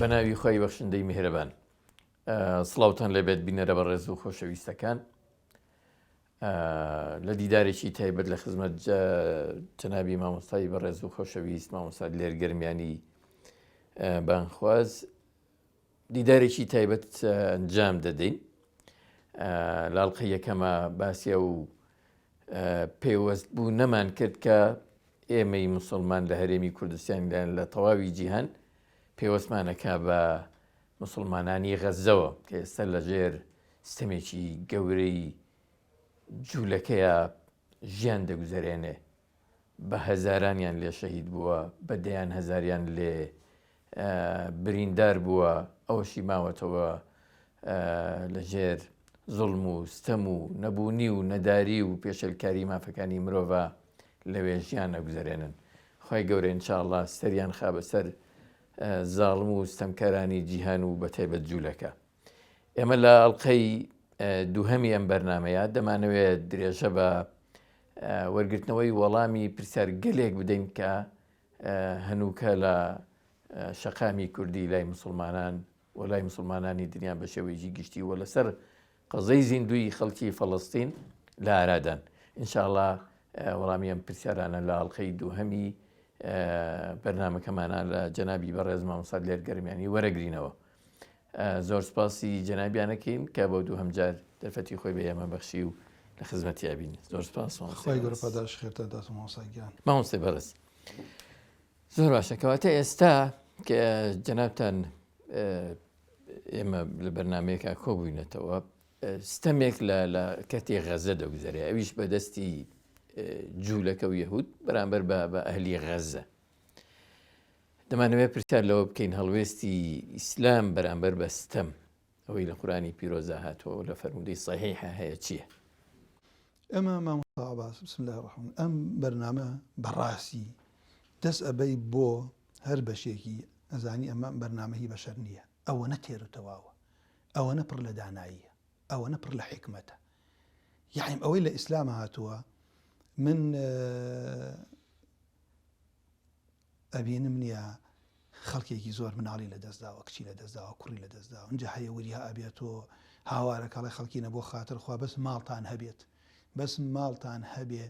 بە ناوی خوای بەخشندەی میهرەبان. سڵاوتان لێبێت بینەرە بەڕێز و خۆشەویستەکان. لە دیدارێکی تایبەت لە خزمەت جەنابی مامۆستای بەڕێز و خۆشەویست مامۆستا دلێر گەرمیانی بانخواز دیدارێکی تایبەت ئەنجام دەدەین. لە ئەڵقەی یەکەمە باسی ئەو پەیوەست بوونەمان کرد کە ئێمەی مسلمان لە هەرێمی کوردستان لە لە تەواوی جیهان پێوەستمانەکە بە مسلمانانی غەزەوە کە ئێستا لەژێر ستەمێکی گەورەی جوولەکەیە ژیان دەگوزەرێنێ بە هەزارانیان لێ شەهید بووە، بە دەیان هەزاریان لێ بریندار بووە، ئەوەشی ماوەتەوە لە ژێر زوڵم و ستەم و نەبوونی و نەداری و پێشێلکاری مافەکانی مرۆڤا لەوێ ژیان ئەگوزەرێنن. خوای گەورە ان شاء اللە سەریان خا بەسەر زاڵم و ستەمکارانی جیهان و بەتایبەت جوولەکە. ئێمە لە ئەڵقەی دووهەمی ئەم بەرنامەیە دەمانەوێت درێژە بە وەرگرتنەوەی وەڵامی پرسیارگەلێک بدەین کە هەنووکە لە شەقامی کوردی لای مسلمانان و لای مسلمانانی دنیا بە شێوەیەکی گشتی و لەسەر قەزەی زیندوی خەڵکی فەڵستین لە ئارادان ئینشاءاللە وەڵامی ئەم پرسیارانە لە ئەڵلقەی دووهەمی بەرنمەکەمانە لە جەنابی بەڕێز مامۆستا دلێر گەرمیانی وەرەگرینەوە. زۆر سپاسی جەنابیانەکەین کە بۆ دووهەم جار دەرفەتی خۆی بە ئێمە بەخشی و لە خزمەتی ئەبین زۆر سپاس خی گەورە پاداش خێرتان دات مامۆستا گیان مامۆستای بەڕێز زۆر باشە کەواتە ئێستا کە جەنابتان ئێمە لە بەرنمەیەکە کۆبووینەتەوە ستەمێک لە لە کەرتی غەزە دەگوزەرێ ئەویش بەدەستی جوولەکە و یەهود بەرامبەر بە بە ئەهلی غەزە دەمانەوێت پرسیار لەوە بکەین هەڵوێستی ئیسلام بەرامبەر بە ستەم ئەوەی لە قورئانی پیرۆزا هاتووە و لە فەرموودەی سەحیحا هەیە چییە؟ ئێمە مامۆستا عەباس بسم اللە الرحمن ئەم بەرنامە بەڕاستی دەست ئەبەی بۆ هەر بەشێکی ئەزانی ئەمە بەرنامە هی بەشەر نییە ئەوەنە تێر و تەواوە ئەوەنە پڕ لە داناییە ئەوەنە پڕ لە حیکمەتە یایم ئەوەی لە ئیسلام هاتووە من ئەبینم نیە خەڵکێکی زۆر مناڵی لە دەست داوە کچی لە دەست داوە کوڕی لە دەست داوە ئینجا هەیە وریا ئەبێت و هاوارە کەڵێ خەڵکینە بۆ خاتر خوا بەس ماڵتان هەبێت بەس ماڵتان هەبێ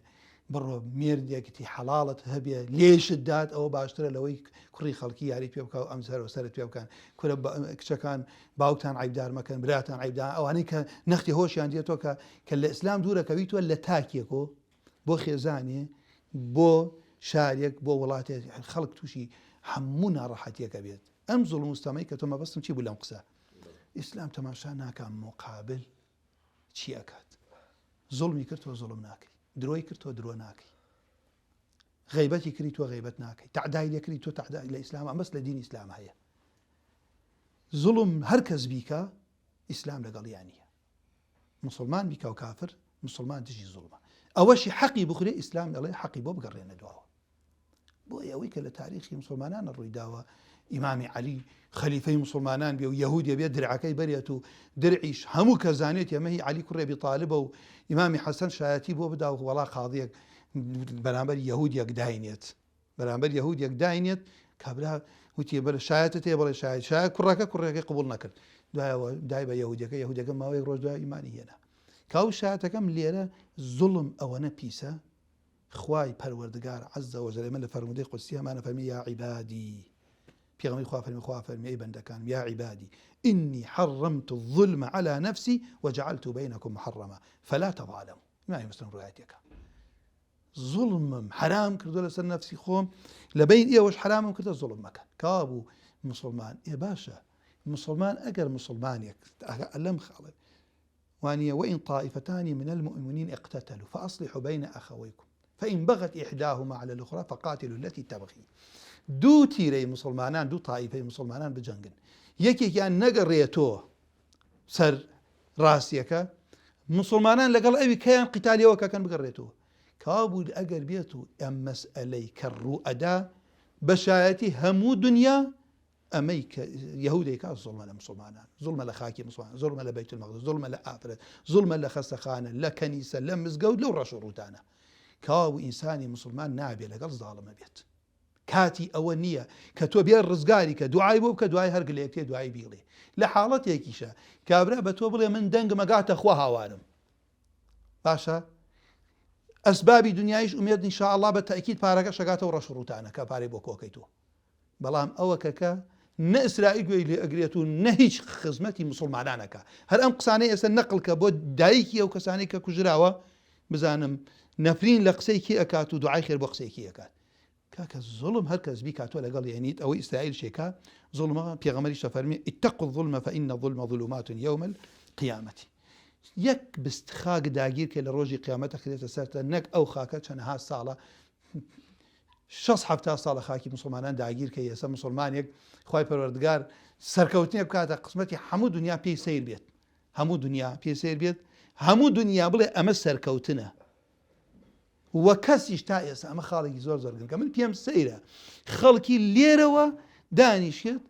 بڕۆ مێردێکتی حەڵاڵت هەبێ لێشت دات ئەوە باشترە لەوەی کوڕی خەڵکی یاری پێ بکە و ئەم سەر و سەرت پێ بکەن کورە کچەکان باوکتان عیبدار مەکەن براتان عیبدار ئەوانەی کە نەختی هۆشیان دێتەوە کە کە لە ئیسلام دوورەکەویتوە لە تاکێکۆ بۆ خێزانێ، بۆ شارێک، بۆ وڵاتێک خەڵک تووشی هەموو ناڕەحەتیەک ئەبێت. ئەم زوڵم و ستەمەی کە تۆ مەبەستم چی بوو لەم قسە؟ ئیسلام تەماشا ناکا موقابل چی ئەکات. زوڵمی کرد تۆ زوڵم ناکەی، درۆی کرد تۆ درۆ ناکەی، غەیبەتی کردی تۆ غەیبەت ناکەی، تەعدای لێ کردی تۆ تەعدای لە ئیسلام ئەمەس لە دینی ئیسلام هەیە. زوڵم هەر کەس بیکا ئیسلام لەگەڵیا نییە. موسڵمان بیکا و کافر موسڵمان دژی زوڵمە ئەوەشی حەقی بخورێ ئیسلام دەڵێ حەقی بۆ بگەڕێنە دواوە بۆیە ئەوەی کە لە تاریخی مسلمانانە ڕووی داوە ئیمامی عەلی خەلیفەی مسلمانان بێ و یەهودێ بێ درعەکەی بەرێت و درعیش هەموو کە زانێت ئەمە هی عەلی کوڕی ئەبی تاالبە و ئیمامی حەسەن شایەتی بۆ بدا و وەڵا قاضیەک بەرامبەر یەهودیەک داینێت بەرامبەر یەهودیەک داینێت کابرا وتی بەرە شایەتت هەیە بڵێ شایەت شایەت کوڕەکە کوڕەکەی قبوڵ نەکرد دوایەوە دای بە یەهودیەکە یەهودەکە ماوەیەک ڕۆژ دوای ئیمانی هێنا کاو شایەتەکەم لێرە زوڵم ئەوەنە پیسە خوای پەروەردگار عز وجل ئێمە لە فەرموودەی قودسی هەمانە فەرمی یا عیبادی پێغەمبەری خوا فەرمی خوا فەرمی ئەی بەندەکانم یا عیبادی ئینی حرمت الظلم على نفسي وجعلت بينكم محرما فلا تظالموا ئیمامی مسلم ڕوایەتەکە زوڵمم حەرام کردوە لەسەر نەفسی خۆم لە بەین ئێوەش حەرامم کردە زوڵم مەکەن کەوابوو مسلمان ئێ باشە مسلمان ئەگەر مسلمانێک لەم خاڵێ وانە وإن طائفتان من المؤمنين اقتتلوا فأصلحوا بين أخويكم فإن بغت إحداهما على الأخرى فقاتلوا التي تبغي دوو تیرەی مسلمانان دوو تائیفەی مسلمانان بجەنگن یەکێکیان نەگەڕێتەوە سەر ڕاستیەکە موسڵمانان لەگەڵ ئەوی کەیان قیتالی ئەوە کەکەن بگەڕێتەوە کەوابوو ئەگەر بێت و ئەم مەسئەلەی کە ڕوو ئەدا بە شایەتی هەموو دنیا ئەمەی کە یەهودێکا زوڵمە لە مسلمانان زوڵمە لە خاکی مسلمان زوڵمە لە بەیت المەقدس زوڵمە لە ئافرەت زوڵمە لە خەستەخانە لە کەنیسە لە مزگەوت لەو ڕەش و ڕووتانە کەوابوو ئینسانی مسلمان نابێ لەگەڵ زاڵمە بێت. کاتی ئەوە نییە کە تۆ بێ ڕزگاری کە دوعای بۆ بکە دوای هەر گلەیەک تێ دوایی بیڵێ لە حاڵەتێکیشە کابرا بە تۆ بڵێ من دەنگم ئەگاتە خوا هاوارم باشە ئەسبابی دنیایش ئومێد ان شاء الله بە تەئکید پارەکەش ئەگاتەوە ڕەش و ڕووتانە کە پارەی بۆ کۆکەی تۆ بەڵام ئەوە کەکە نە ئیسرائیل گوێی لێ ئەگرێت و نە هیچ خزمەتی مسلمانان ئەکا هەر ئەم قسانەی ئێستا نەقل کە بۆ دایکی ئەو کەسانەی کە کوژراوە بزانم نەفرین لە قسەی کێ ئەکات و دوعای خێر بۆ قسەی کێ ئەکات کاکە زوڵم هەر کەس بیکات تۆ لەگەڵی ئەنیت ئەوەی ئیسرائیل شێکا زوڵمە پێغەمبەریش دەفەرمێ اتقوا الظلم فإن الظلم ظلمات يوم القيامة یەک بست خاک داگیر کە لە ڕۆژی قیامەت ئەخرێتە سەرتە نەک ئەو خاکە چەنەها ساڵە شەست حەفتا ساڵە خاکی مسلمانان داگیر کە ئێستا مسلمانێک خوای پەروەردگار سەرکەوتنێک بکاتە قسمەتی هەموو دنیا پێی سەیر بێت هەموو دنیا پێی سەیر بێت هەموو دنیا بڵێ ئەمە سەرکەوتنە وە کەسیش تا ئێستا ئەمە خاڵێکی زۆر زۆر گرنگە من پێم سەیرە خەڵکی لێرەوە دانیشێت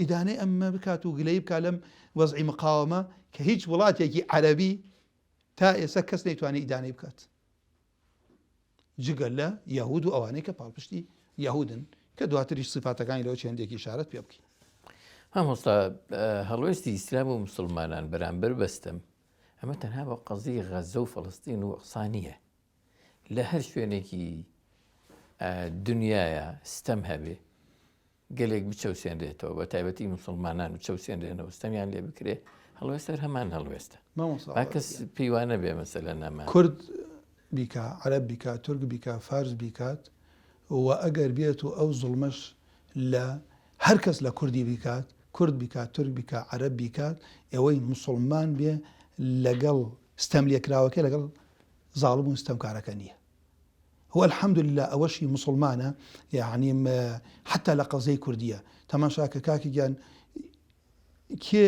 ئیدانەی ئەمە بکات و گلەی بکات لەم وەزعی مقاومە کە هیچ وڵاتێکی عەرەبی تا ئێستا کەس نەیتوانێت ئیدانەی بکات جگە لە یەهود و ئەوانەی کە پاڵپشتی یەهودن کە دواتریش سیفاتەکانی لەوە چێندێکی ئیشارەت پێ بکەین. مامۆستا هەڵوێستی ئیسلام و مسلمانان بەرامبەر بەستم ئەمە تەنها بۆ قەزیی غەززە و فەڵەستین و ئەقسا نییە. لە هەر شوێنێکی دنیایا ستەم هەبێ، گەلێک بچەوسێنرێتەوە، بە تایبەتی موسڵمانان بچەوسێنرێنەوە، ستەمیان لێ بکرێ، هەڵوێست هەر هەمان هەڵوێستە. با کەس پێی وا نەبێ مەسەلەن ئەمە. کورد بیکا، عەرەب بیکا، تورک بیکا، فارس بیکات و ئەگەر بێت و ئەو زوڵمەش لە هەر کەس لە کوردی بیکات، کورد بیکات، تورک بیکات، عەرەب بیکات، ئێوەی موسڵمان بێ لەگەڵ ستەملێکراوەکەی لەگەڵ زاڵم و ستەمکارەکە نییە. هو الحمدللە ئەوەشی موسڵمانە یەعنی حەتا لە قەزیەی کوردیە تەماشاکە کاکە گیان کێ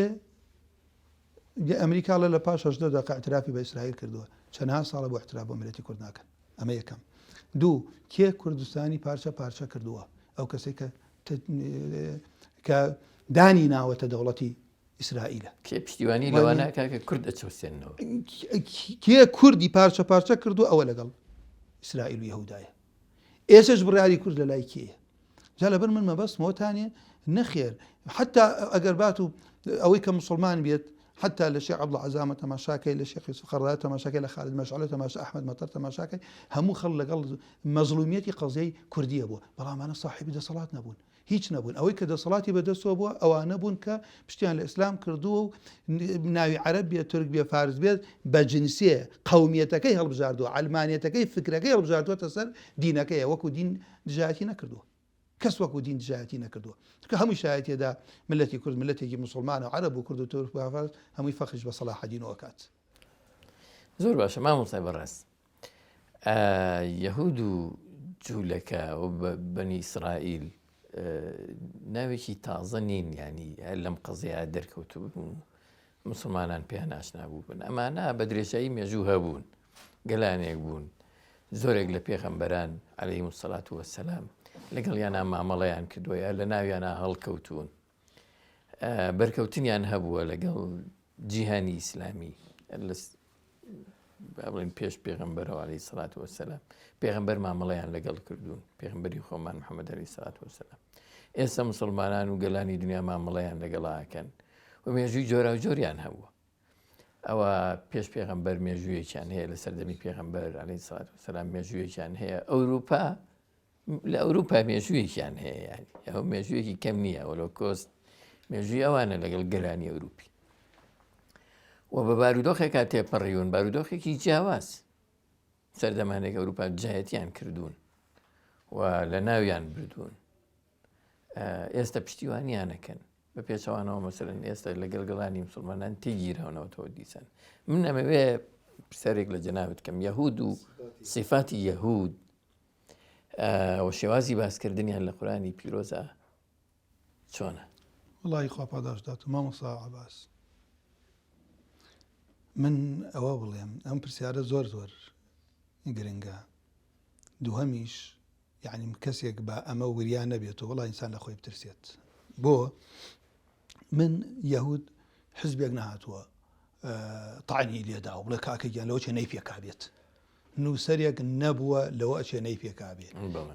ئەمریکا لە لە پاش 18 دقە اعترافی بە ئیسرائیل کردووە چەندها ساڵە بۆ اعتراف بۆ ملەتی کورد ناکەن ئەمە یەکەم دوو کێ کوردستانی پارچە پارچە کردووە ئەو کەسێک کە کە دانی ناوەتە دەوڵەتی ئیسرائیلە. کێ پشتیوانی لەوانە ئەکا کە کورد ئەچەوسێننەوە؟ کێ کوردی پارچە پارچە کردووە ئەوە لەگەڵ ئیسرائیل و یەهودایە. ئێسش بڕیاری کورد لە لای کێیە؟ جا لەبەر من مەبەستمەوەتانێ نەخێر حتا ئەگەر بات و ئەوەی کە مسلمان بێت حتا لە شێخ عەبدوڵا عەزامە تەماشاکەی لە شێخ یوسف قەرەداغی تەماشاکەی لە خالد مەشعەلە تەماشا ئەحمەد مەتەر تەماشاکەی هەموو خەڵک لەگەڵ مەزڵومیەتی قەزیەی کوردیە بووە بەڵام ئەمانە ساحێبی دەسەڵات نەبوون هیچ نەبوون ئەوەی کە دەسەڵاتی بەدەستەوە بووە ئەوانە بوون کە پشتیان لە ئیسلام کردووە و ناوی عەرەب بێت تورک بێ فارس بێت بە جنسێ قەومیەتەکەی هەڵبژاردووە عەلمانیەتەکەی فکرەکەی هەڵبژاردووەتە سەر دینەکەیە وەکو دین دژایەتی نەکردووە کەس وەکو دین دژایەتی نەکردووە چونکە هەمووی شایەتێدا ملەتی کورد ملەتێکی موسڵمانە و عەرەب و کورد و تورک و فارس هەمووی فەخریش بە سەلاحەدینەوە ئەکات. زۆر باشە مامۆستای بەڕێز یەهود و جوولەکە و بەنی ئیسرائیل ناوێکی تازە نین ینی هەر لەم قەزەیە دەرکەوتبوون و مسلمانان پێیان ئاشنا بووبن ئەمانە بە درێژایی مێژوو هەبوون گەلانێک بوون زۆرێک لە پێغەمبەران عەلەیهیم الصلاة والسلام لەگەڵیانا مامەڵەیان کردووە یا لە ناویانا هەڵکەوتوون بەرکەوتنیان هەبووە لەگەڵ جیهانی ئیسلامی بڵێن پێش پێغەمبەرەوە عەلەیهی سەلات وەسەلام پێغەمبەر مامەڵەیان لەگەڵ کردوون پێغەمبەری خۆمان محەممەد عەلەیهی سەلات وەسەلام ئێستا مسلمانان و گەلانی دنیا مامەڵەیان لەگەڵاکەن و مێژووی جۆراوجۆریان هەبووە ئەوە پێش پێغەمبەر مێژوویەکیان هەیە لە سەردەمی پێغەمبەر عەلەیهی سەلات وەسەلام مێژوویەکیان هەیە ئەوروپا لە ئەوروپا مێژوویەکیان هەیە یانی ئەو مێژوویەکی کەم نییە هۆلۆکۆست مێژووی ئەوانە لەگەڵ گەلانی ئەوروپی و بە بارودۆخێکا تێپەڕیون بارودۆخێکی جیاواز سەردەمانێک ئەوروپا دژایەتیان کردوون و لە ناویان بردوون ئێستا پشتیوانیانەکەن بە پێچەوانەوە مەسەلەن ئێستا لەگەڵ گەلانی مسلمانان تێگیراونەوەتەوە دیسان من ئەمەوێ پرسیارێک لە جەنابت کەم یەهود و سیفاتی یەهود و شێوازی باسکردنیان لە قورانی پیرۆزە چۆنە؟ وەڵی خوا پاداشت دات مامۆستا عەباس من ئەوە بڵێم ئەم پرسیارە زۆر زۆر گرنگە دووهەمیش یعنی کەسێک بە ئەمە وریا نەبێتەوە وڵا ئینسان لە خۆی بترسێت بۆ من یەهود حزبێک نەهاتووە تاعنی لێدا و بڵێ کاکە گیان لەوە چێ نەیپێکابێت. نووسەرێک نەبووە لەوە ئەچێ نەیپێکابێ.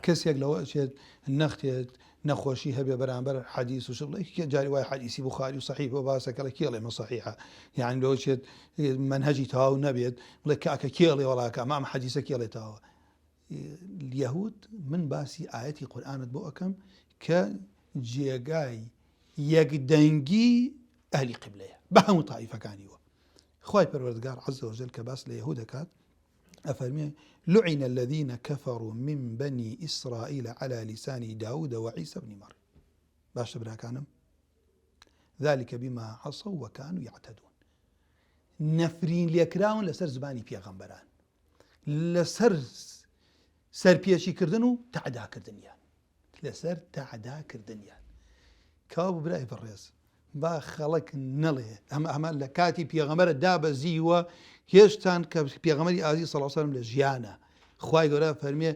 کەسێک لەوە ئەچێت نەختێت نەخۆشی هەبێ بەرامبەر حەدیس و شت بڵێ کێ جاری وای حەدیسی بوخاری و سەحیح بۆ باسە کەڵێ کێ ئەڵێ ئەمە سەحیحە یانی لەوە چێت مەنهەجی تەواو نەبێت بڵێ کاکە کێ ئەڵێ وەڵا کە ئەمە ئەم حەدیسە کێ ئەڵێ تەواوە یەهود من باسی ئایەتی قورئانت بۆ ئەکەم کە جێگای یەکدەنگی ئەهلی قبلەیە بە هەموو تائیفەکانیوە خوای پەروەردگار عز وجل کە باس لە یەهود دەکات ئەفەرمێ لعن الذين كفروا من بني إسرائيل على لسان داود وعيسى بن مريم باشە براکانم ذلك بما عصوا وكانوا يعتدون نەفرین لێکراون لەسەر زمانی پێغەمبەران لەسەر سەرپێچیکردن و تەعداکردنیان لەسەر تەعدا کردنیان کەوابوو برای بەڕێز با خەڵک نەڵێ ئەمە ئەمە لە کاتی پێغەمبەرە دابەزیوە هێشتان کە پێغەمبەری ئازیز صلی الله علیه و لە ژیانە خوای گەورە فەرمێ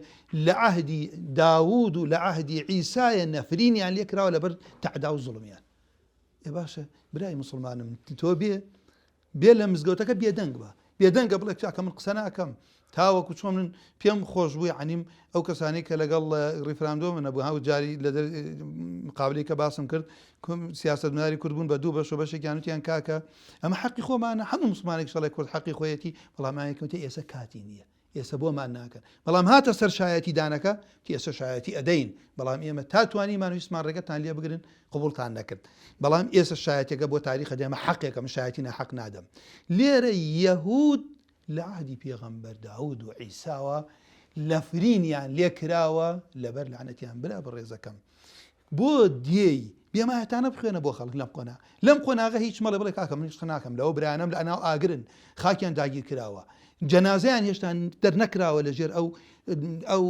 لە عهدی داوود و لە عهدی عیسایە نەفرینیان لێکراوە لەبەر تەعدا و زوڵمیان ئێ باشە برای مسلمانم تۆ بێ بێ لە مزگەوتەکە بێدەنگ بە بێدەنگە بڵێ کاکە من قسە ناکەم تاوەکو چۆن من پێم خۆش بوو یعنیم ئەو کەسانی کە لەگەڵ ڕیفراندۆمە نەبوو هاو جاری لە مقابلی کە باسم کرد سیاستمداری کورد بوون بە دوو بەش و بەشێکیان وتیان کاکە ئەمە حەقی خۆمانە هەموو مسلمانێک شەڵێ کورد حەقی خۆیەتی بەڵام ئایەکەوتە ئێستا کاتی نییە ئێستا بۆمان ناکەن بەڵام هاتە سەر شایەتی دانەکە وتی ئێستا شایەتی ئەدەین بەڵام ئێمە تا توانیمان ویستمان ڕێگەتان لێ بگرن قبوڵتان نەکرد بەڵام ئێستا شایەتەکە بۆ تاریخە دێمە حەقێکە من شایەتی ناحەق نادەم لێرە یەهود لە عهدی پێغەمبەر داود و عیساوە لەفرینیان لێ کراوە لەبەر لەعنەتیان برا بەڕێزەکەم بۆ دێی بێمایەتانە بخوێنە بۆ خەڵک لەم قۆنا لەم قۆناغە هیچ مەڵێ بڵێ کاکە من هیچ ناکەم لەوە برایانم لە ئەناو ئاگرن خاکیان داگیر کراوە جەنازەیان هێشتا دەرنەکراوە لەژێر ئەو ئەو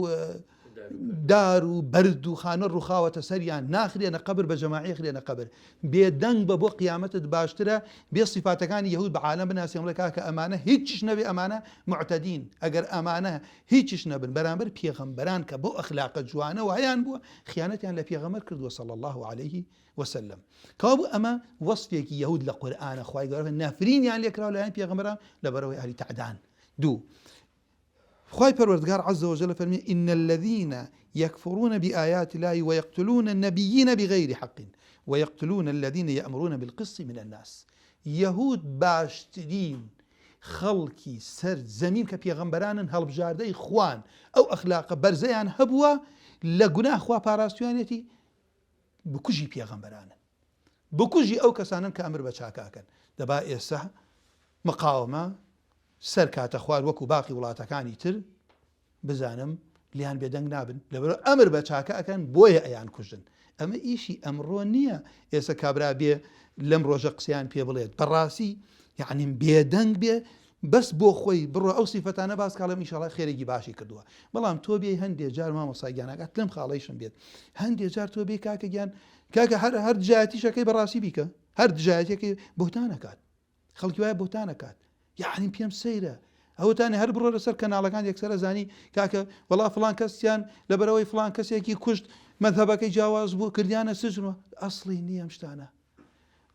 دار و بەرد و خانە ڕووخاوەتە سەریان ناخرێنە قەبر بە جەماعی خرێنە قەبر بێدەنگ بە بۆ قیامەتت باشترە بێ سیفاتەکانی یەهود بە عالەم بناسێن بڵێ کاکە ئەمانە هیچیش نەبێ ئەمانە معتەدین ئەگەر ئەمانە هیچیش نەبن بەرامبەر پێغەمبەران کە بەو ئەخلاقە جوانەوە هەیان بووە خیانەتیان لە پێغەمبەر کردووە صلی اللە علیه وسلم کەوابوو ئەمە وەسفێکی یەهود لە قورئانە خوای گەورە نەفرینیان لێکراوە لەلایەن پێغەمبەران لەبەرئەوەی ئەهلی تەعدان دوو خوای پەروەردگار عز وجل فەرمی إن الذين يكفرون بآيات الله ويقتلون النبيين بغير حق ويقتلون الذين يأمرون بالقسط من الناس یەهود باشترین خەڵکی سەر زەمین کە پێغەمبەرانن هەڵبژاردەی خوان ئەو ئەخلاقە بەرزەیان هەبووە لە گوناه خوا پاراستویانێتی بکوژی پێغەمبەرانن بکوژی ئەو کەسانن کە ئەمر بە چاکە ئەکەن دەبا ئێستا مقاومە سەر کاتە خوار وەکو باقی وڵاتەکانی تر بزانم لێیان بێدەنگ نابن لەبەرئەوە ئەمر بە چاکە ئەکەن بۆیە ئەیان کوژن ئەمە ئیشی ئەمڕۆ نییە ئێستا کابرا بێ لەم ڕۆژە قسەیان پێ بڵێت بەڕاستی یعنی بێدەنگ بێ بەس بۆ خۆی بڕۆ ئەو سیفەتانە باس کاڵم ئیشەڵا خێرێکی باشی کردووە بەڵام تۆ بێ هەندێ جار مامۆستا گیان ئاگات لەم خاڵەیشم بێت هەندێ جار تۆ بێ کاکە گیان کاکە هەر هەر دژایەتیشەکەی بەڕاستی بیکە هەر دژایەتیەکەی بۆتان ئەکات خەڵکی وایە بۆتان ئەکات یعنی پێم سەیرە ئەوتانی هەر بڕۆ لەسەر کەناڵەکان یەکسەرە زانی کاکە وەڵا فلان کەسیان لەبەرەوەی فلان کەسێکی کوشت مەذهبەکەی جیاواز بوو کردیانە سجنەوە ئەسڵی نییە ئەم شتانە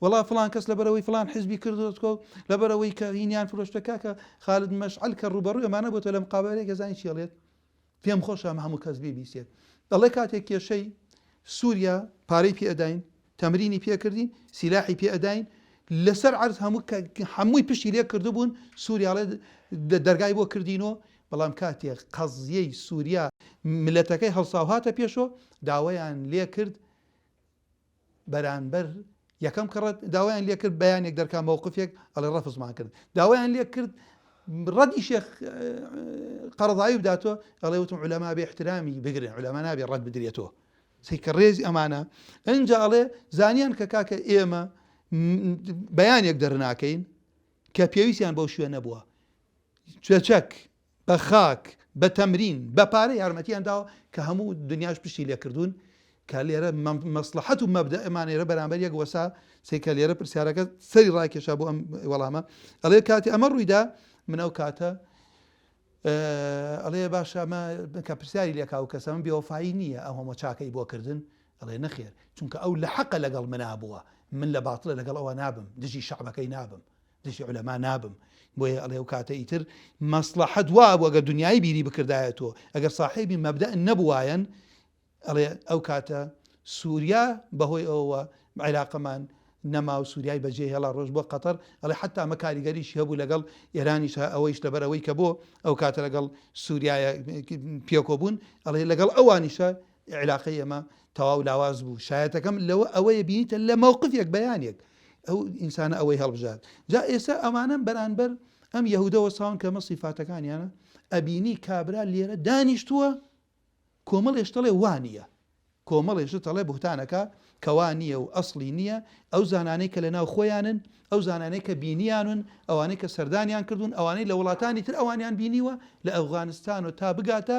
وەڵا فلان کەس لەبەرەوەی فلان حزبی کردوتکۆ لەبەرەوەی کە هینیان فرۆشتە کاکە خالد مەشعل کە ڕوبەڕوی ئەمانە بۆتە لە مقابلەیەک زانی چیڵێت پێم خۆشە ئەمە هەموو کەس بیبیسێت دەڵێ کاتێک کێشەی سووریا پارەی پێ ئەداین تەمرینی پێکردین سیلاحی پێ ئەداین لەسەر عەرز هەموو هەمووی پشتی لێ کردبوون سووریاڵێ دەرگای بۆ کردینەوە بەڵام کاتێک قەزیەی سووریا ملەتەکەی هەڵساو هاتە پێشەوە داوایان لێ کرد بەرانبەر یەکەم کەڕەت داوایان لێ کرد بەیانێک دەرکا مەوقفێک ئەڵێ ڕەفزمان کرد داوایان لێ کرد ڕەدی شێخ قەرەضاوی بداتەوە ئەڵێ وتم عولەما بێ احترامی بگرن عولەما نابێ ڕەد بدرێتەوە سەیکە ڕێزی ئەمانە ئەنجا ئەڵێ زانیان کە کاکە ئێمە بەیانێک دەرناکەین کە پێویستیان بەو شوێنە بووە چەک بە خاک، بە تەمرین، بە پارە یارمەتیان داوە کە هەموو دنیاش پشتی لێ کردوون کە لێرە مەسڵەحەت و مەبدەئمان لێرە بەرامبەر یەک وەسا سەی کە لێرە پرسیارەکە سەری ڕاکێشا بۆ ئەم وەڵامە ئەڵێ کاتی ئەمە ڕوویدا من ئەو کاتە ئەڵێ باشە ئەمە کە پرسیاری لێکا و کەسە من بێوەفایی نییە ئەو هەموو چاکەی بۆ کردن ئەڵێ نەخێر چونکە ئەو لە حەقە لەگەڵ منا بووە من لە باتڵە لەگەڵ ئەوە نابم دژی شەعبەکەی نابم. دژی عولەما نابم. بۆیە ئەڵێ ئەو کاتە ئیتر مەسڵەحەت وابوو ئەگەر دنیایی بیری بکردایەتەوە، ئەگەر ساحێبی مەبدەء نەبووایەن، ئەڵێ ئەو کاتە سوریا بەهۆی ئەوەوە عێراقەمان نەما و سوریای بەجێ هێڵا ڕۆژ بۆ قەتەر، ئەڵێ حەتا ئەمە کاریگەریشی هەبوو لەگەڵ ئێرانیش ئەوەیش لەبەر ئەوەی کە بۆ ئەو کاتە لەگەڵ سوریایە پێکۆ بوون، ئەڵێ لەگەڵ ئەوانیشە عیلاقەی ئێمە تەواو لاواز بوو، شایەتەکەم لەوە ئەوەیە بینیتە لە مەوقفێک بەیانێک ئەو ئینسانە ئەوەی هەڵبژارد. جا ئێستا ئەمانە بەرانبەر ئەم یەهودە وەستاون کە ئەمە سیفاتەکانیانە، ئەبینی کابرا لێرە دانیشتووە کۆمەڵێ شت ئەڵێ وا نییە، کۆمەڵێ شت ئەڵێ بوهتانەکە کە وا نییە و ئەسڵی نییە، ئەو زانانەی کە لەناو خۆیانن، ئەو زانانەی کە بینیانن، ئەوانەی کە سەردانیان کردوون، ئەوانەی لە وڵاتانی تر ئەوانیان بینیوە، لە ئەفغانستان و تا بگاتە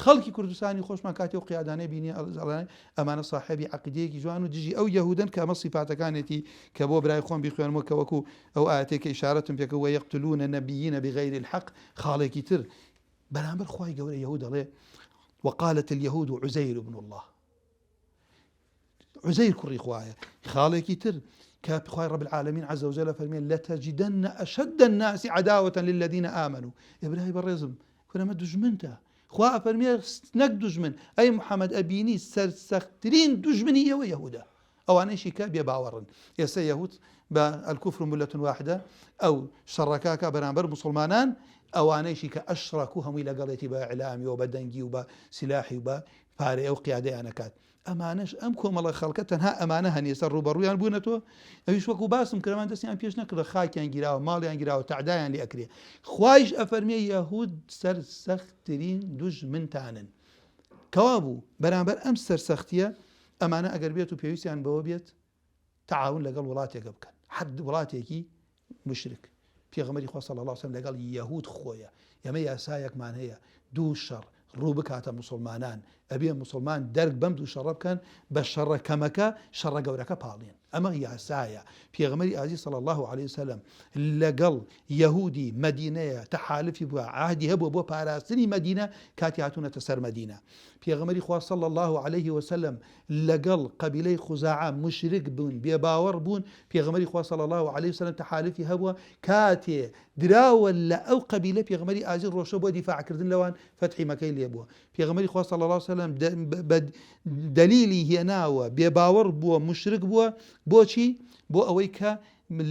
خەڵکی کوردستانی خۆشمان کاتێ ئەو قیادانەی بینی ئەڵێن ئەمانە ساحێبی عەقیدەیەکی جوان و دژی ئەو یەهودەن کە ئەمە سیفاتەکانێتی کە بۆ برای خۆم بیخوێنمەوە کە وەکو ئەو ئایەتەی کە ئیشارەتم پێکرد ویقتلون النبیین بغیر الحق خاڵێکی تر بەرامبەر خوای گەورە یەهود دەڵێ وقالت اليهود عزير ابن الله عزير کوڕی خوایە خاڵێکی تر کە خوای رب العالمین عز وجل فەرمێ لتجدن أشد الناس عداوة للذين آمنوا ئبراهی بەڕێزم کورەمە دوژمنتە خوا ئەفەرمێ نەک دوژمن ئەی محەممەد ئەبینی سەرسەختترین دوژمنی ئێوە یەهودە ئەوانەیشی کە بێ باوەڕن. ئێستا یەهود بە، الکفر ملە واحدە، ئەو شەڕەکە بەرامبەر موسڵمانان، ئەوانەیشی کە ئەشرەکو هەمووی لەگەڵێتی بە ئیعلامی و بە دەنگی و بە سیلاحی و بە پارەی ئەو قیادەیان ئەکات. ئەمانەش ئەم کۆمەڵە خەڵکە تەنها ئەمانە هەن ئێستا ڕووبەڕوویان بوونەتەوە، ئەویش وەکو باسم کرد ئەوان دەستیان پێش نەکردووە، خاکیان گیراوە، ماڵیان گیراوە، تەعدایان لێ ئەکرێ. خوایش ئەفەرمێ یەهود سەرسەختترین دوژمنتانن. کەوابوو بەرامبەر ئەم سەرسەختییە ئەمانە ئەگەر بێت و پێویستیان بەوە بێت تەعاون لەگەڵ وڵاتێکە بکەن حەد وڵاتێکی مشرک پێغەمبەری خوا صلی الله علیه وسلم لەگەڵ یەهود خۆیە ئێمە یاسایەکمان هەیە دوو شەڕ ڕوو بکاتە موسڵمانان ئەبێ موسڵمان دەرک بەم دوو شەڕە بکەن بە شەڕە کەمەکە شەڕە گەورەکە پاڵێن ئەمە یاسایە پێغەمبەری ئازیز صلی الله علیه وسلم لەگەڵ یەهودی مەدینەیە تەحالفی بووە عهدی هەبووە بۆ پاراستنی مەدینە کاتی هاتوونەتە سەر مەدینە پێغەمبەری خوا صلی اللە علیه وسلم لەگەڵ قەبیلەی خوزاعە موشریک بوون بێباوەڕ بوون پێغەمبەری خوا صلی اللە علیه وسلم تەحالفی هەبووە کاتێ دراوە لە ئەو قەبیلە پێغەمبەری ئازیز ڕۆشتوە بۆ دیفاع کردن لەوان فەتحی مەکەی لێ بووە پێغەمبەری خوا صلی اللە علیه وسلم بە دەلیلی هێناوە بێباوەڕ بووە موشریک بووە بۆچی بۆ ئەوەی کە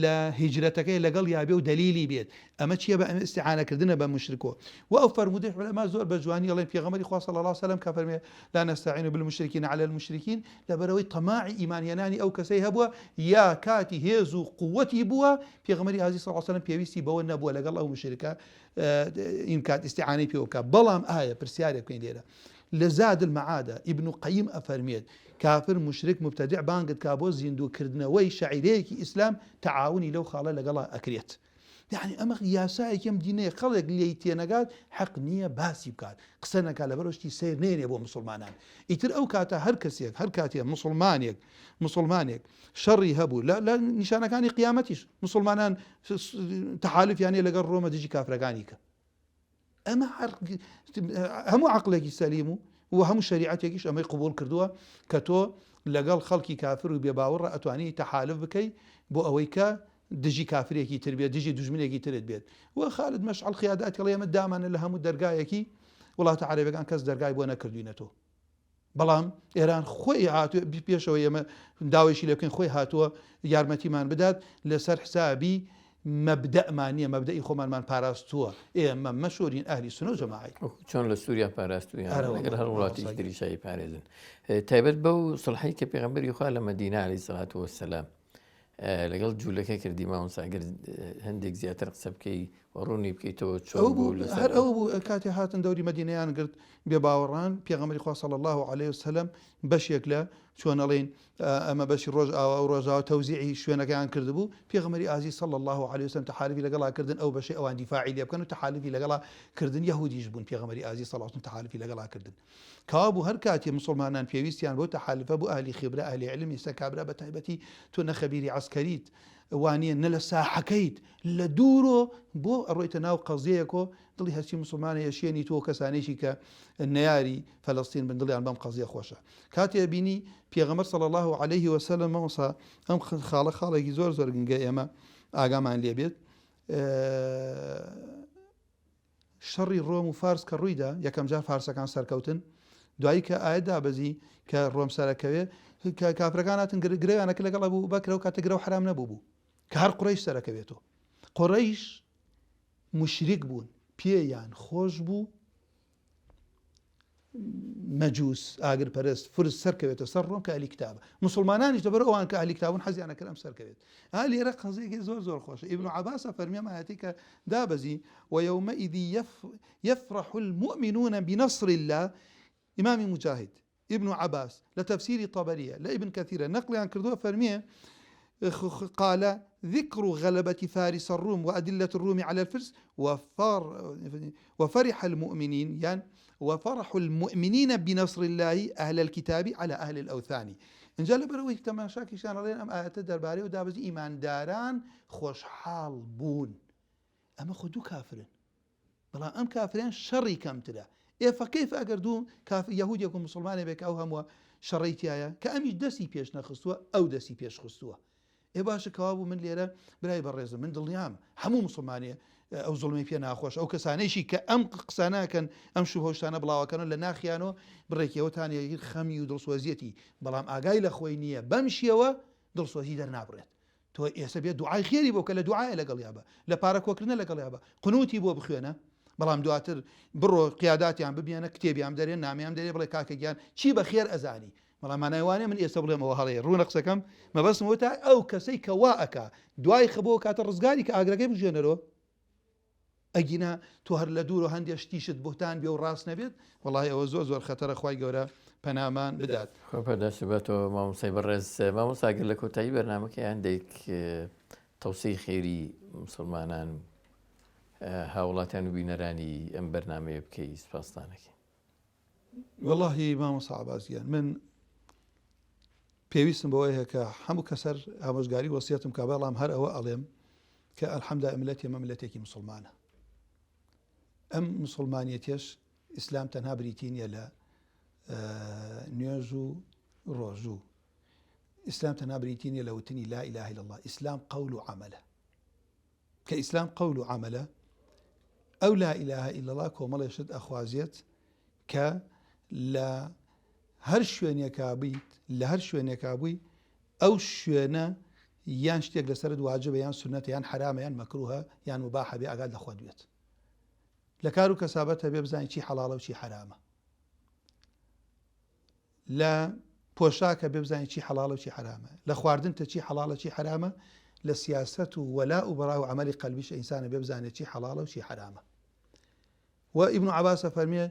لە هیجرەتەکەی لەگەڵیا بێ و دەلیلی بێت ئەمە چیە بە ئەمە ئیستیعانە کردنە بە موشرکۆ وە ئەو فەرموودەی عولەما زۆر بە جوانی ئەڵێن پێغەمبەری خوا صلی اللە علیه وسلم کە فەرمێ لا نستعین بالمشرکین علی المشرکین لەبەرئەوەی تەماعی ئیمان هێنانی ئەو کەسەی هەبووە یا کاتی هێز و قووەتی بووە پێغەمبەری ئازیز صلی اللە علیه وسلم پێویستی بەوە نەبووە لەگەڵ ئەو مشرکە ئین کات ئیستیعانەی پێوە بکات بەڵام ئایا پرسیارێک بکەین لێرە لە زاد المعادە ئیبن قەیم ئەفەرمێت کافر موشریک موبتەدع بانگت کا بۆ زیندوو کردنەوەی شەعیرەیەکی ئیسلام تەعاونی لەو خاڵە لەگەڵا ئەکرێت یەعنی ئەمە یاسایەکی ئەم دینەیە خەڵک لێی تێنەگات حەق نییە باسی بکات قسە نەکات لەبەرەوە شتی سەیر نێنێ بۆ مسلمانان ئیتر ئەو کاتە هەر کەسێک هەر کاتێ مسلمانێک مسلمانێک شەڕی هەبوو لە نیشانەکانی قیامەتیش مسلمانان تەحالفیانەیە لەگەڵ ڕۆمە دژی کافرەکانی کە ئەمە هەموو عەقڵێکی سەلیم و و هەموو شەریعەتێکیش ئەمەی قبوڵ کردووە کە تۆ لەگەڵ خەڵکی کافر و بێباوەڕ ئەتوانی تەحالف بکەی بۆ ئەوەی کە دژی کافرێکی تر بێت دژی دوژمنێکی ترت بێت و خالد مەشعەل قیاداتی ئەڵێ ئێمە دامانە لە هەموو دەرگایەکی وڵاتە عەرەبەکان کەس دەرگای بۆ نەکردوینەتەوە بەڵام ئێران خۆی هاتووە پێشەوە ئێمە داوایشی لێ بکەین خۆی هاتووە یارمەتیمان بدات لەسەر حسابی مەبدەمان نییە مەبدەئی خۆمانمان پاراستووە ئێمە مەشۆرین ئەهلی سونە و جەماعەین. وەکو چۆن لە سووریا پاراستوویان لەگەڵ هەر وڵاتێکی تریشا ئەیپارێزن تایبەت بەو سڵحەی کە پێغەمبەری خوا لە مەدینە عەلەیهی سەڵات وەسەلام لەگەڵ جوولەکە کردی مامۆستا گەر هەندێک زیاتر قسە بکەی و ڕوونی بکەیتەوە چۆن بوو لەسەر هەر ئەو بوو کاتێ هاتن دەوری مەدینەیان گرت بێ باوەڕان پێغەمبەری خوا صلی الله علیه وسلم بەشێک لە چۆن ئەڵێن ئەمە بەشی ڕۆژ ئاوا و ڕۆژاوا تەوزیعی شوێنەکەیان کردبوو پێغەمبەری ئازیز صلی الله علیه وسلم تەحالفی لەگەڵا کردن ئەو بەشەی ئەوان دیفاعی لێ بکەن و تەحالفی لەگەڵا کردن یەهودیش بوون پێغەمبەری ئازیز صلی الله علیه وسلم تەحالفی لەگەڵا کردن کەوابوو هەر کاتێ موسڵمانان پێویستیان بەو تەحالفە بوو ئەهلی خیبرە ئەهلی عیلم ئیستا کابرا بە تایبەتی تۆ نە خەبیری عەسکەریت وانیە نە لە ساحەکەیت لە دوورۆ بۆ ئەڕۆیتە ناو قەزیەیەکۆ دڵی هەرچی موسڵمانە ئەشێنی تۆ کەسانێکی کە نەیاری فەلەستین بن دڵیان بەم قەزیە خۆشە کاتێ بینی پێغەمبەر صلی الله علیه وسلم مامۆستا ئەم خاڵە خاڵێکی زۆر زۆر گرنگە ئێمە ئاگامان لێ بێت. شەڕی ڕۆم و فارس کە ڕوویدا یەکەم جار فارسەکان سەرکەوتن دوایی کە ئاەت دابەزی کە ڕۆم سەرەکەوێ کە کافرەکان هاتن گرەویانەکە لەگەڵ ئەبوو بەکرە و کاتە گرەو حرام نەبوو بوو کە هەر قڕیش سەرەکەوێتەوە قڕیش مشریک بوون پێیان خۆش بوو مەجوس، ئاگر پەرست، فرس سەرکەوێتە سەر ڕۆم کە ئەهلی کتابە. موسڵمانانیش لەبەر ئەوان کە ئەهلی کتابون حەزیان ئەکرد ئەم سەرکەوێت. ئا لێرە قەزیەکی زۆر زۆر خۆشە. ئیبن عەباس ئەفەرمێ ئەم ئایەتەی کە دابەزی، ویومئذ یفرح المؤمنون بنصر اللە، ئیمامی موجاهید، ئیبن عەباس، لە تەفسیری طەبەریە، لە ئیبن کەثیرە نەقڵیان کردووە فەرمیێ، قال ذکر غلبة فارس الروم وأدلة الروم على الفرس وفرح المؤمنین یان وفرح المؤمنین بنصر اللە اهل الکتاب علی اهل الاوثان ئینجا لەبەرئەوەی تەماشاکیشیان ئەڵێن ئەم ئایەتە دەربارەی ئەو دابەزی ئیمانداران خۆشحاڵ بوون ئەمە خۆ دوو کافرن بەڵام ئەم کافرەیان شەڕی کەمترە ئێ فەکەیف ئەگەر دوو کافر یەهودێک و موسڵمانێ بێ کە ئەو هەمووە شەڕەی تیایە کە ئەمیش دەستی پێش نەخستووە ئەو دەستی پێش خستووە ئێ باشە کەوابوو من لێرە برای بەڕێزم من دڵنیام هەموو موسڵمانێ ئەو زوڵمی پێ ناخۆش ئەو کەسانەیشی کە ئەم قسانەکەن ئەم شوهۆشتانە بڵاوەکەن لە ناخیانەوە بڕێکیەوەتان خەمی و دڵسۆزیەتی بەڵام ئاگای لە خۆی نییە بەم شێوە دڵسۆزی دەرنابڕێت تۆ ئێسە بێ دوعای خێری بۆ کە لە دوعایە لەگەڵیا بە لە پارە کۆکردنە لەگەڵیا بە قنوتی بۆ بخوێنە بەڵام دواتر بڕۆ قیاداتیان ببیێنە کتێبیان دەرێ نامیان دەرێ بڵێ کاکە گیان چی بە خێر ئەزانی بەڵام مانای وانە من ئێستا بڵێم ئەوە هەڵەیە ڕوونە قسەکەم مەبەستم وتا ئەو کەسەی کە وا ئەکا دوای خە بۆ کاتە ڕزگاری کە ئاگرەکەی بژێنەرەوە ئەگینا تۆ هەر لە دوورەوە هەندێ شتیشت بوهتان بێ و ڕاست نەبێت وەڵاهی ئەوە زۆر زۆر خەتەرە خوای گەورە پەنامان بدات. خوا پاداشت باتەوە مامۆستای بەڕێز. مامۆستا گەر لە کۆتایی بەرنامەکەی هەندێک تەوسەی خێری موسڵمانان و هاوڵاتیان و بینەرانی ئەم بەرنامەیە بکەی سپاستان ئەکەین. وەڵاهی مامۆستا عەباس گیان من پێویستم بەوەیە هەیە کە هەموو کەسەر ئامۆژگاری وەسیەتم کا بەڵام هەر ئەوە ئەڵێم کە الحمدللە ملەتی ئێمە ملەتێکی مسوڵمانە ئەم مسوڵمانیەتێش ئیسلام تەنها بریتی نییە لە نوێژ و ڕۆژوو ئیسلام تەنها بریتی نییە لە وتنی لا إله إلا الله ئیسلام قەول و عەمەلە کە ئیسلام قەول و عەمەلە ئەو لا إله إلا الله کۆمەڵێ شت ئەخوازێت کە لە هەر شوێنێکا بیت لە هەر شوێنێکا بووی ئەو شوێنە یان شتێک لەسەرت واجبە یان سونەتە یان حەرامە یان مەکروهە یان مباحە بێ ئاگات لە خۆت بێت لە کار و کەسابەت هەبێ بزانانی چی حەڵاڵە و چی حەرامە لە پۆشاکە بێ بزانانی چی حەڵاڵە و چی حەرامە لە خواردنتە چی حەڵاڵە چی حەرامە لە سیاست و وەلا و بەڕا و عملی قەلبیش ئینسانە بێ بزانێت چی حەڵاڵە و چی حەرامە و ئیبن عباس فەرمیێ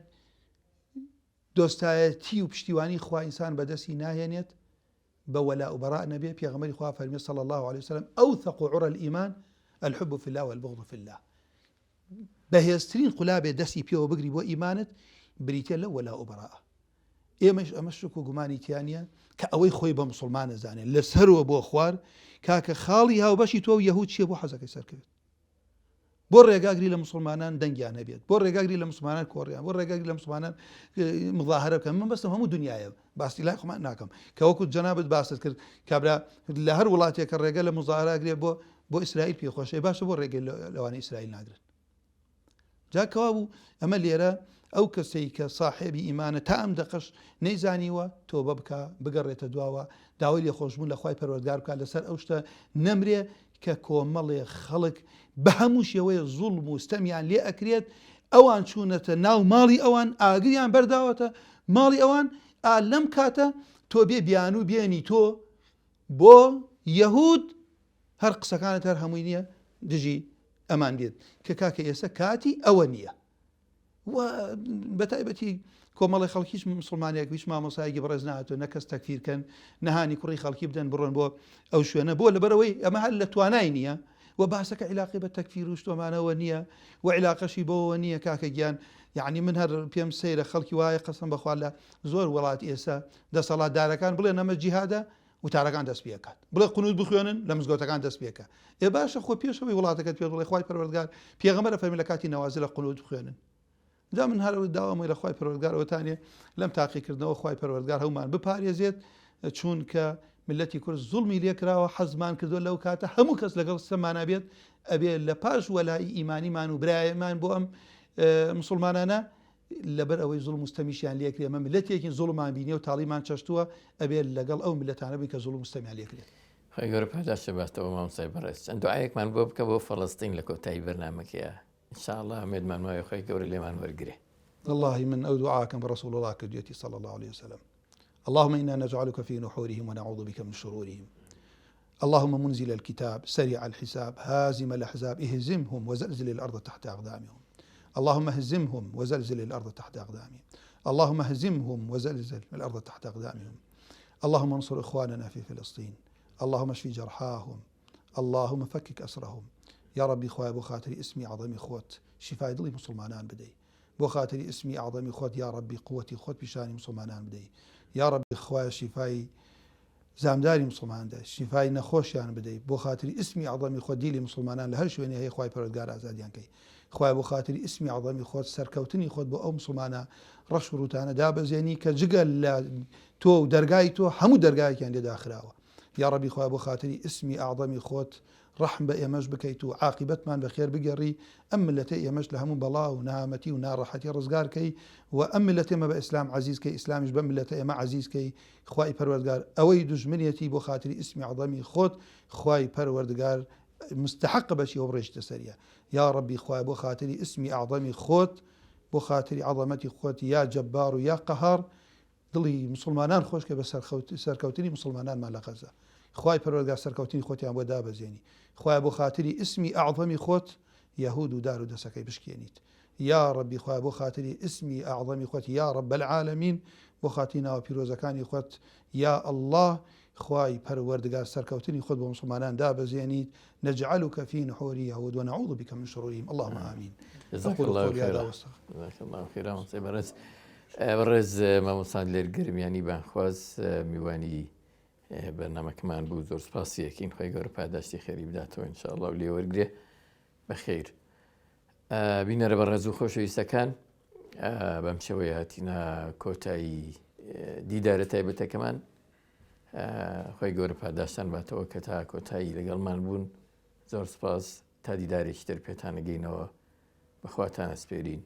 دۆستایەتی و پشتیوانی خوا ئینسان بەدەستی ناهێنێت بە وەلاء و بەراء نەبێ، پێغەمبەری خوا فەرمی صلی اللە علیە وسلم اوثق عری الایمان الحب فی اللە والبغض فی اللە بەهێزترین قولابێ دەستی پێوە بگری بۆ ئیمانت بریتە لە وەلاء و بەراء ئێمەش ئەمە شک و گومانی تیا نییە کە ئەوەی خۆی بە مسلمان نەزانێت لەسەرەوە بۆ خوار کاکە خاڵی هاوبەشی تۆ و یەهود چییە بۆ حەزەکەی سەرکەوێت بۆ ڕێگاگری لە مسلمانان دەنگیان هەبێت بۆ ڕێگاگری لە مسلمانان کۆڕیان بۆ ڕێگاگری لە مسلمانان مظاهرە بکەن من بەستم هەموو دنیاە باسی لای خۆمان ناکەم کە وەکو جەنابت باست کرد کابرا لە هەر وڵاتێک کە ڕێگە لە مظاهرە گرێ بۆ بۆ ئیسرائیل پێ خۆشە باشە بۆ ڕێگەی لەوانە ئیسرائیل ناگرن جا کەوابوو ئەمە لێرە ئەو کەسەی کە ساحێبی ئیمانە تا ئەم دەقەش نەیزانیوە تۆبە بکا بگەڕێتە دواوە داوای لێخۆشبوون لە خوای پەروەردگار بکات لەسەر ئەو شتە نەمرێ کە کۆمەڵێ خەڵک بە هەموو شێوەیە زوڵم و ستەمیان لێ ئەکرێت ئەوان چوونەتە ناو ماڵی ئەوان ئاگریان بەرداوەتە ماڵی ئەوان ئا لەم کاتە تۆ بێ بیانوو بێنی تۆ بۆ یەهود هەر قسەکانت هەر هەمووی نییە دژی ئەمان بێت کە کاکە ئێستا کاتی ئەوە نییە و بەتایبەتی کۆمەڵی خەڵک هیچ مسلمانێک هیچ مامۆسایەکی بەڕێز نهاتوە نە کەس تەکفیرکەن نەهانی کوڕی خەڵکی بدەن بڕۆن بۆ ئەو شوێنە بۆ لەبەرەوەی ئەمە هەر لە توانای نییە و باسەکە عیلاقی بە تەکفیر و شتۆمانەوە نییە و عیلاقەشی بەوە نییە کاکە گیان یعنی من هەر پێم سەیرە خەڵکی وایە قەسم بەخوا لە زۆر وڵات ئێستا دەسەڵاتدارەکان بڵێن ئەمە جیهادە وتارەکان دەست پێکات بڵێ قنوت بخوێنن لە مزگەوتەکان دەست پێکە ئێ باشە خۆ پێشەوەی وڵاتەکەت پێ بڵێ خوای پەروەردگار پێغەمبەرە فەرمی لە کاتی نەوازلە قنوت بخوێنن جا من هەر داوام لە خوای پەروەردگار ئەوەتانێ لەم تاقیکردنەوە خوای پەروەردگار هەمومان بپارێزێت چونکە. ملەتی کورد زوڵمی لێکراوە حەزمان کردوە لەو کاتە هەموو کەس لەگەڵ ستەمانا بێت ئەبێ لە پاش وەلائی ئیمانیمان و برایمان بۆ ئەم مسوڵمانانە لەبەر ئەوەی زوڵم و ستەمیشیان لێکرێ ئەمە ملەتێکین زوڵمان بینیە و تاڵیمان چەشتووە ئەبێ لەگەڵ ئەو ملەتانە بین کە زوڵم و ستەمیان لێکرێت. خوای گەورە پاداشتت باتەوە مامۆستای بەڕێز چەند دوعایەکمان بۆ بکە بۆ فەڵەستین لە کۆتایی بەرنامەکەیا ان شاء اللە ئومێدمان وایە خوای گەورە لێمان وەرگرێ. وەڵاهی من ئەو دوعاکەم بە رسول اللە کردویەتی صلی اللە علیە وسلم اللهم انا نجعلک فی نحورهم ونعوذ بک من شرورهم اللهم منزل الكتاب سريع الحساب هازم الأحزاب اهزمهم وزلزل الأرض تحت أقدامهم اللهم اهزمهم وزلزل الأرض تحت أقدامهم اللهم اهزمهم وزلزل الأرض تحت أقدامهم اللهم انصر إخواننا في فلسطين اللهم اشف جرحاهم اللهم فكك أسرهم یا ڕەبی خوایە بۆ خاتری ئیسمی عەزەمی خۆت شیفای دڵی موسڵمانان بدەی بۆ خاتری ئیسمی ئەعزەمی خۆت یاڕەبی قوەتی خۆت پیشانی موسڵمانان بدەی یاڕەبی خوایە شیفای زامداری موسڵمان دە شیفای نەخۆشیان بدەی بۆ خاتری ئیسمی ئەعزەمی خۆت دیلی موسڵمانان لە هەر شوێنێ هەیە خوای پەروەردگار ئازادیان کەی خوایە بۆ خاتری ئیسمی ئەعزەمی خۆت سەرکەوتنی خۆت بۆ ئەو موسڵمانە ڕەش و ڕووتانە دابەزێنی کە جگە لە تۆ و دەرگای تۆ هەموو دەرگایەکیان لێ داخراوە یاڕەبی خوایە بۆ خاتری ئیسمی ئەعزەمی خۆت ڕەحم بە ئێمەش بکەیت و عاقیبەتمان بە خێر بگێڕی، ئەم میللەتەی ئێمەش لە هەموو بەڵا و نەهامەتی و ناڕەحەتی ڕزگار کەی و ئەم میللەتەی ئێمە بە ئیسلام عەزیز کەی ئیسلامیش بەم میللەتە ئێمە عەزیز کەی خوای پەروەردگار ئەوەی دوژمنیەتی بۆ خاتری ئیسمی عەزەمی خۆت خوای پەروەردگار مستحقە بەچی ئەو بڕێژیتە سەریە یا ڕەبی خوایە بۆ خاتری ئیسمی ئەعزەمی خۆت بۆ خاتری عەزەمەتی خۆت یا جەبار و یا قەهار دڵی موسڵمانان خۆش کە بە سەرکەوتنی موسڵمانانمان لە غەزە خوای پەروەردگار سەرکەوتنی خۆتیان بۆ دابەزێنی خوایە بۆ خاتری ئیسمی ئەعظەمی خۆت یەهود و دار و دەسەکەی بشکێنیت یا ڕەبی خوایە بۆ خاتری ئیسمی ئەعظەمی خۆت یا رب العالمین بۆ خاتری ناوە پیرۆزەکانی خۆت یا اللە خوای پەروەردگار سەرکەوتنی خۆت بۆ موسڵمانان دابەزێنیت نجعلک فی نحور یهود ونعوذ بک من شرورهم اللهم آمین جزاک اقول الله قولي هذا خيرا واستغفر جزاک الله خيرا مامۆستای بەڕێز بەڕێز مامۆستا دلێر گەرمیانی بانخواز میوانی بەرنامەکەمان بوو زۆر سپاسی یەکین خۆی گەورە پاداشتی خێری بداتەوە ان شاء الله و لێ وەرگێ بەخیر بینەرە بەڕێز و خۆشەویستەکان بەم شێوەیە هاتینە کۆتایی دیدارە تایبەتەکەمان خۆی گەورە پاداشتان باتەوە کە تا کۆتایی لەگەڵمان بوون زۆر سپاس تا دیدارێکی تر پێتانەگەینەوە بەخواتان ئەسپێرین.